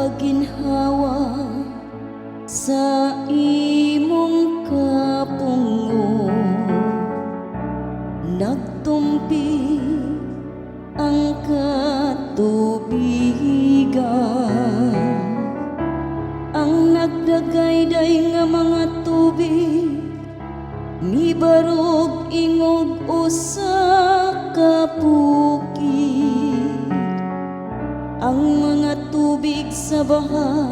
Pagginhawa sa imong kapungo, nagtumpi ang katubigan. Ang nagdagayday nga mga tubig mibarog ingog usa ka bukid. Ang mga tubig sa baha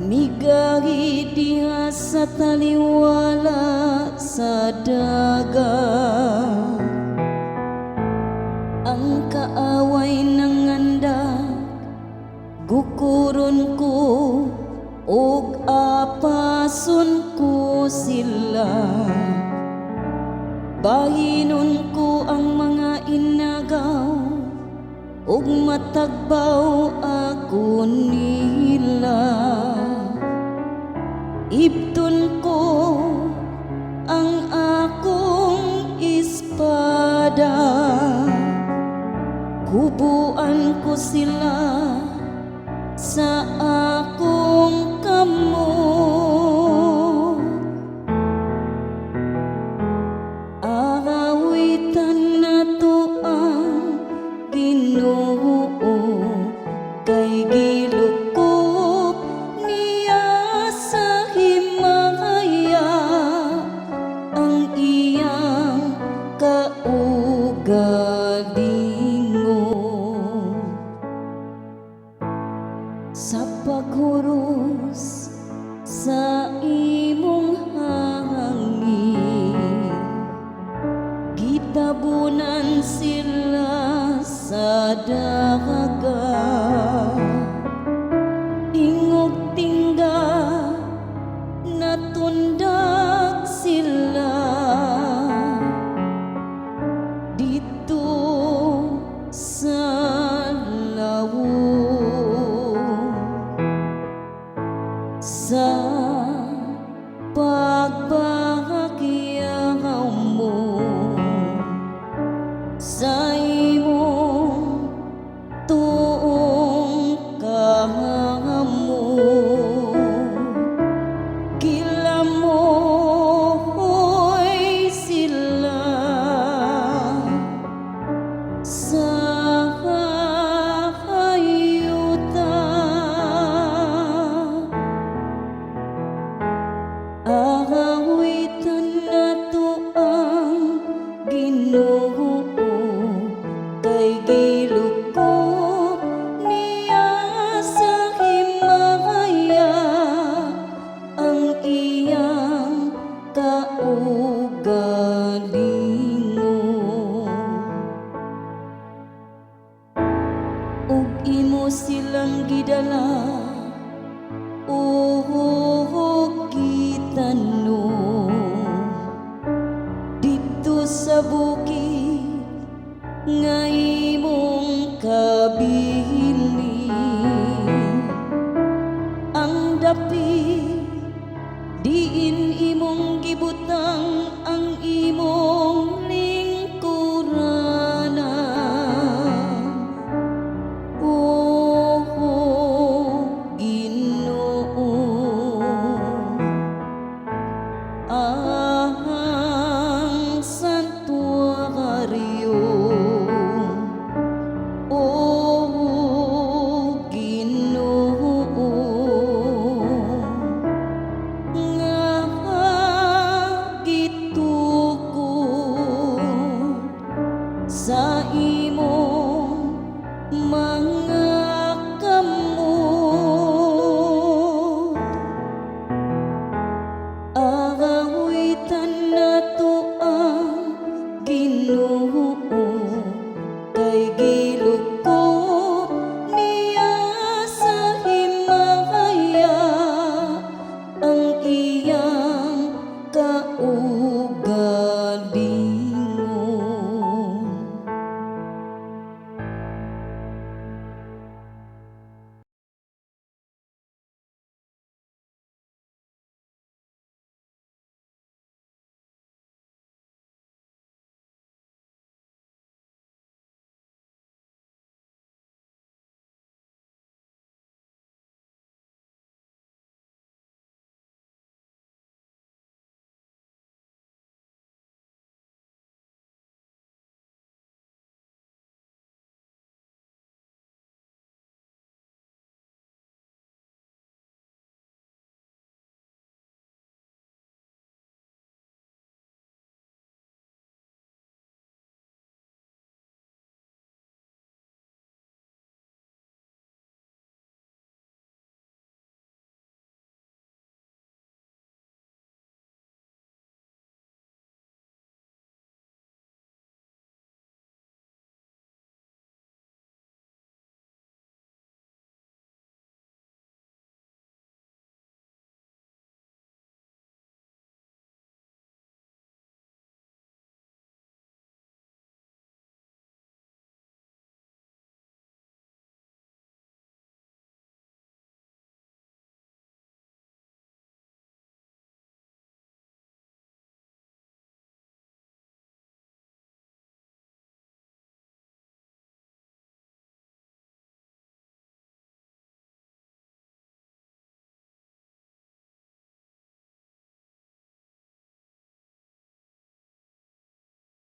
migahi diha sa taliwala sa dagat. Ang kaaway nangandak, "Gukuron ko ug apason ko sila. Bahinon ko ang mga inagaw ug matagbaw ako nila. Ibton ko ang akong espada. Kubuan ko sila sa akong kamot." Awitan nato ang Ginoo kay gilukop niya sa himaya ang iyang kaugalingon. Sa paghuros sa imong hangin, gitabunan sila sa dagat. Ingog tingga natundag sila didto sa lawom. Sa pagbahakyaw mo sa imong tuong kamot, gilamoy sila sa hayuta. Awitan nato ang Ginoo kay gilukop niya sa himaya ang iyang kaugalingon. Ug imo silang gidala ug gitanom didto sa bukid nga imong kabilin, ang dapit diin imong gibutang ang imong lingkuranan. O Ginoo, ang santuaryo. O Ginoo, nga gitukod sa imong